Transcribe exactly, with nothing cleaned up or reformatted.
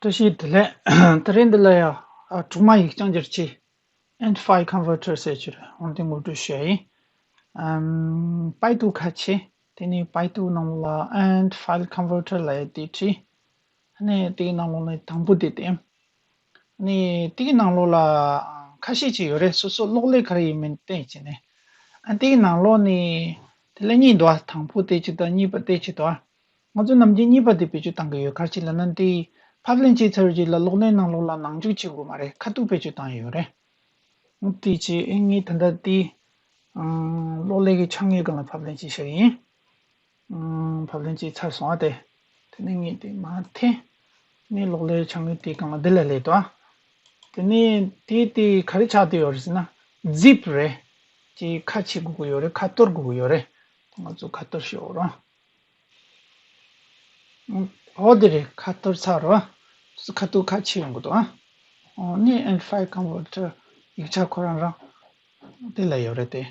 བཀྲ་ཤིས་བདེ་ལེགས། དེ་རིང་འདི་ལ་ཡ་ཨ་གྲོག་མ་ཡིག་བྱང་སྦྱར་ཆེད་ཨེནཊ་ཕའིལ་ཀོན་ཝར་ཊར་ཟེར་ཆེད་འོང་དེ་ངོ་སྤྲོད་ཞུ་ཡ་ཡིན། ཨམ་པའི་ཏུ་ཁ་ཕྱེ། དེ་ནས་པའི་ཏུ་ནང་ལ་ཨེནཊ་ཕའིལ་ཀོན་ཝར་ཊར་ལབ་ཡ་དེ་བྲིས། ཨ་ནི་དེའི་ནང་ལོགས་ནས་དང་པོ་དེ་དེ། ཨ་ནི་དེའི་ནང་ལོགས་ལ་ཁ་ཤས་ཅིག་ཡོད་རེད། སོ་སོ་གློག་ཀླད་ག་རེ་ཡིན་མིན་བསྟན་བྱས་ནས། ཨ་དེའི་ནང་ལོགས་ནས་དེ་ལ་གཉིས་འདུག་ཨ། དང་པོ་དེ་གཅིག་དང་གཉིས་པ་དེ་གཅིག་འདུག་ཨ། ང་ཚོ་ནམ་རྒྱུན་གཉིས་པ་དེ་བེད་སྤྱོད་གཏང་གི་ཡོད། ག་རེ་བྱས་ལབ་ན་དེ་ཕབ་ལེན་བྱས་ཚར་རྗེས་ལ་གློག་ཀླད་ནང་ལོགས་ལ་ནང་འཇུག་བྱེད་དགོས་མ་རེད། ཁ་ཐུག་བེད་སྤྱོད་བཏང་ཡོད་རེད། དེ་བྱས་ཨེ་ངས་ད་ལྟ་དེ་ཨང་གློག་ཀླད་ཀྱི་ཆ་དངོས་སྒང་ལ་ཕབ་ལེན་བྱས་བཞག་ཡིན། ཨང་ཕབ་ལེན་བྱས་ཚར་སོང་ཨ། དེ་དེ་ནས་ངས་དེ་མར་འཐེན། ནས་གློག་ཀླད་ཆ་དངོས་དེའི་སྒང་ལ་འདི་ལ་སླེབས་འདུག་ཨ། དེ་ནས་དེ་དེ་ག་རེ་ཆགས་བསྡད་ཡོད་རེད་ཟེར་ན་ཛིབ་རེད། ཅིག་ཁ་ཕྱེ་དགོས་ཀྱི་ཡོད་རེད། ཁ་གཏོར་དགོས་ཀྱི་ཡོད་རེད། ང་ཚོ་ཁ་གཏོར་ཞུ་རོགས། འོ་དེ་རེད། ཁ་གཏོར་ཚར་རོ། ཁ་ཐུག་ཁ་ཕྱེ་ཡོང་གི་འདུག་ཨ། འོ་ནི་ཨེནཊ་ཕའིལ་ཀོན་ཝར་ཊར་ཡིག་ཆ་ཁོ་རང་རང་དེ་ལ་ཡོད་རེད་དེ།